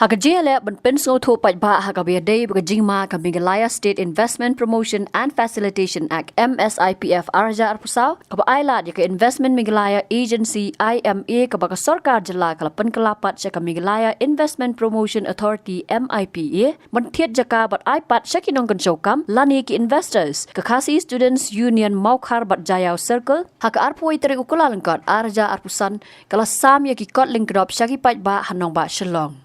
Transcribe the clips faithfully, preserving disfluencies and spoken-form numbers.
Ha ka jingïaleh ban pynsngewthuh paidbah ha kaba ïadei bad ka jingma ka Meghalaya State Investment Promotion and Facilitation Act, M S I P F, ar hajar arphew saw, kaba ai lad ïa ka Investment Meghalaya Agency, I M A, kaba ka sorkar jylla ka la pynkylla pat sha ka Meghalaya Investment Promotion Authority, M I P A, ban thied jaka bad ai pat sha ki nongkynshew kam lane ki investors. Ka Khasi Students Union Mawkhar bad Jaïaw Circle, ha ka arphew tarik u Kyllalyngkot ar hajar arphew san, ka la sam ïa ki kot lyngkdop sha ki paidbah ha nongbah Shillong.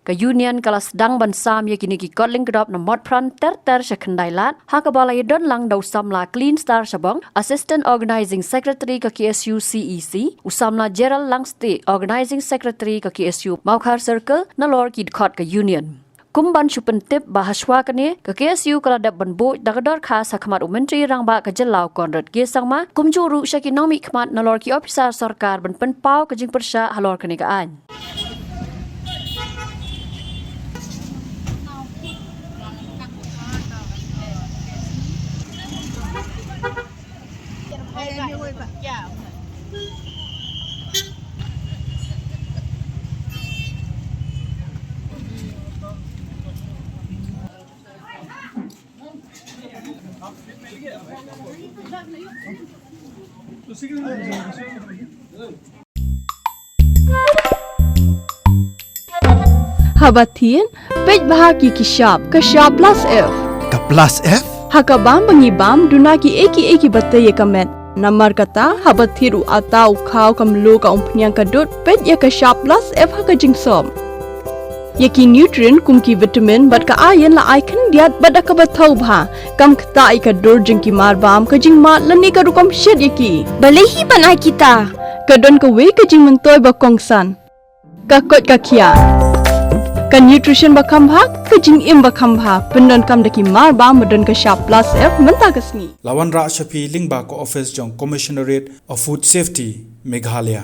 Ka Union ka la sdang ban sam ïa kine ki kot lyngkdop na Motphran ter ter sha Khyndailad, ha kaba la ïadon lang da u samla Clean Star Shabong, Assistant Organizing Secretary ka K S U C E C, u samla Gerald Langsteh, Organizing Secretary ka K S U Mawkhar Circle, nalor ki dkhot ka Union. Kum ban shu pyntip ba ha shwa kane, ka K S U ka la dep ban buh da ka dorkhas ha khmat u Myntri Rangbah ka jylla u Conrad K Sangma, kumjuh ruh sha ki nongmihkhmat nalor ki ophisar sorkar ban pynpaw ka jingpyrshah halor kane ka aiñ. Haba thied, peit bha ki ki shap, ka shap plus F. Ka plus F? Ha ka bam ba ngi bam, duna ki ei ki ei kiba tei ïa ka met. Namar kata, haba thied u atta, u khaw, ka mluh, ka umphniang, ka dud, peit ïa ka shap plus F ha ka jingsop. Ïa ki nutrient kum ki vitamin bad ka iron la ai khyndiat bad da kaba thaw bha. Kam ktah ïa ka dur jong ki mar bam, ka jingmad lane ka rukom shet ïa ki. Balei hi ban ai kita? Ka don kawei ka jingmyntoi ba kongsan. Ka koit ka khiah. Ka nutrition ba kham bha, ka jingim ba kham bha. Pyndonkam da ki mar bam ba don ka shap plus F mynta ka sngi. La wanrah sha phi lyngba ka office jong Commissionerate of Food Safety, Meghalaya.